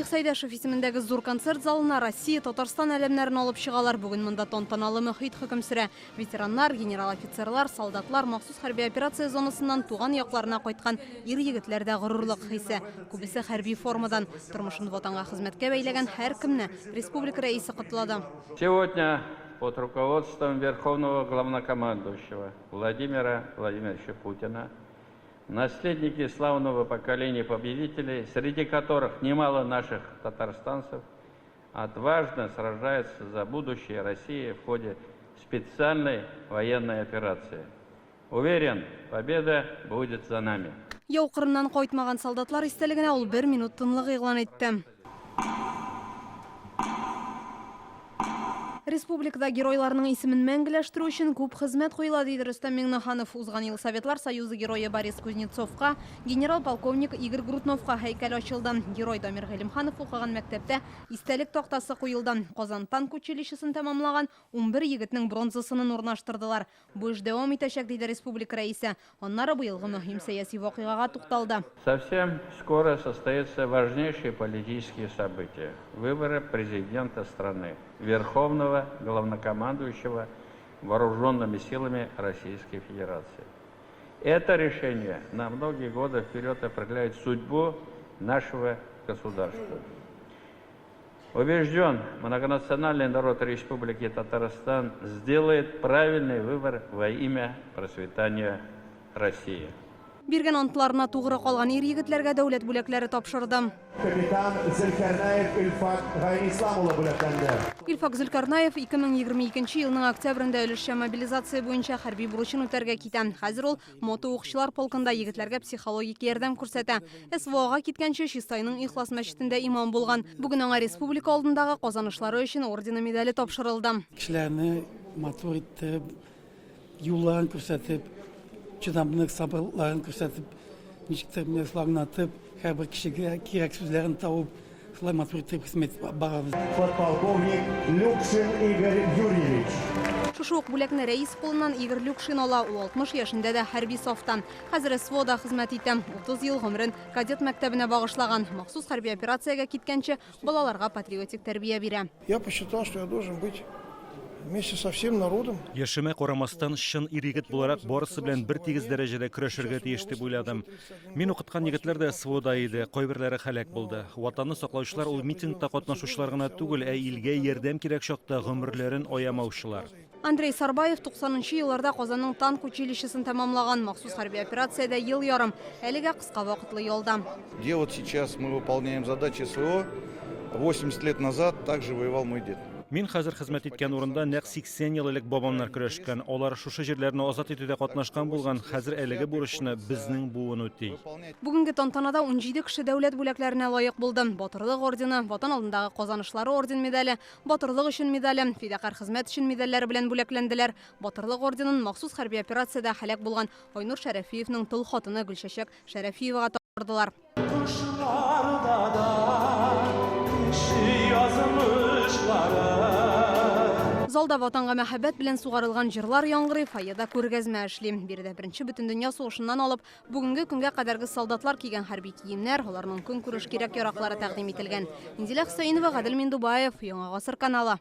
Салих Сәйдәшев исемендәге зур концерт залына Россия, Татарстан әләмнәрен алып чыгалар. Бүген монда тантаналы мөхит хөкем сөрә. Ветераннар, генерал-офицерлар, солдатлар, махсус хәрби операция зонасыннан туган якларына кайткан ир-егетләр дә горурлык хисе. Күбесе хәрби формадан. Тормышын Ватанга хезмәткә бәйләгән һәркемне республика Рәисе котлады. Сегодня под руководством Верховного Главнокомандующего Владимира Владимировича Путина наследники славного поколения победителей, среди которых немало наших татарстанцев, отважно сражаются за будущее России в ходе специальной военной операции. Уверен, победа будет за нами. Яу кырыннан кайтмаган солдатлар истәлегенә ул бер минут тынлык игълан итте. Республикада геройларның исемен мәңгеләштерү өчен күп хезмәт куела, диде Рөстәм Миңнеханов. Узган ел Советлар Союзы герое Борис Кузнецовка, генерал-полковник Игорь Грудновка һәйкәл ачылды. Герой Дамир Гыйлемханов укыган мәктәптә истәлек тактасы куелды. Казан танк училищесын тәмамлаган 11 егетнең бронза сынын урнаштырдылар. Бу эш дәвам итәчәк, диде республика Рәисе. Аннары быелгы мөһим сәяси вакыйгага тукталды. Совсем скоро состоится важнейшее политическое событие – выборы президента страны, верховного главнокомандующего вооруженными силами Российской Федерации. Это решение на многие годы вперед определяет судьбу нашего государства. Убежден, многонациональный народ Республики Татарстан сделает правильный выбор во имя процветания России. Биргән антларына тугры калган ир-егетләргә дәүләт бүләкләре тапшырды. Капитан Зөлкәрнаев Илфак Гайнислам улы бүләкләнде. Илфак Зөлкәрнаев 2022 елның октябрендә өлешчә мобилизация буенча хәрби бурычын үтәргә китә. Хәзер ул Мотоукчылар полкында егетләргә психологик ярдәм күрсәтә. СВОга киткәнче Чистайның Ихлас мәчетендә имам булган. Бүген аңа республика алдындагы казанышлары өчен ордены медале тапшырылды. Кешеләрне матур иттереп, юлларын күрсәтеп, чыдамлык, сабырлыкларын күрсәтеп, ничектер менә шулай аңлатып, һәрбер кешегә кирәк сүзләрен табып, шулай матур итеп хезмәт итеп барабыз. Подполковник Люкшин Игорь Юрьевич. Шушы ук бүләкне рәис кулыннан Игорь Люкшин ала. Ул 60 яшендә дә хәрби сафта. Хәзер СВОда хезмәт итә. 30 ел гомерен кадет мәктәбенә багышлаган. Махсус хәрби операциягә киткәнче балаларга патриотик тәрбия бирә. Я посчитал, что я должен быть вместе со всем народом. Яшемә карамастан, чын ир-егет буларак барысы белән бертигез дәрәҗәдә көрәшергә тиеш дип уйладым. Мин укыткан егетләр дә СВОда иде, кайберләре һәлак булды. Ватанны саклаучылар ул митингта катнашучылар гына түгел, ә илгә ярдәм кирәк чакта гомерләрен аямаучылар. Андрей Сарбаев 90 нчы елларда Казанның танк училищесын тәмамлаган. Махсус хәрби операциядә ел ярым. Әлегә кыска вакытлы ялда. Где вот сейчас мы выполняем задачи СВО, 80 лет назад также воевал мой дед. Мин хәзер хезмәт иткән урында нәкъ 80 ел элек бабамнар көрәшкән. Алар шушы җирләрне азат итүдә катнашкан булган, хәзер әлеге бурычны безнең буын үти. Бүгенге тантанада 17 кеше дәүләт бүләкләренә лаек булды. Батырлык ордены, Ватан алдындагы казанышлары орден медале, Батырлык өчен медале, Фидакарь хезмәт өчен медальләре белән бүләкләнделәр. Батырлык орденын махсус хәрби операциядә һәлак булган Айнур Шәрәфиевның тол хатыны Гөлчәчәк Шәрәфиевага тапшырдылар. Кышларда да кеше язмышлары. Залда Ватанга мәхәббәт белән сугарылган җырлар яңгырый, фойеда күргәзмә эшли. Биредә Беренче бөтендөнья сугышыннан алып бүгенге көнгә кадәрге солдатлар кигән хәрби киемнәр, аларның көнкүреш кирәк-яраклары тәкъдим ителгән. Инзилә Хөсәенова, Гадел Миндубаев, Яңа гасыр каналы.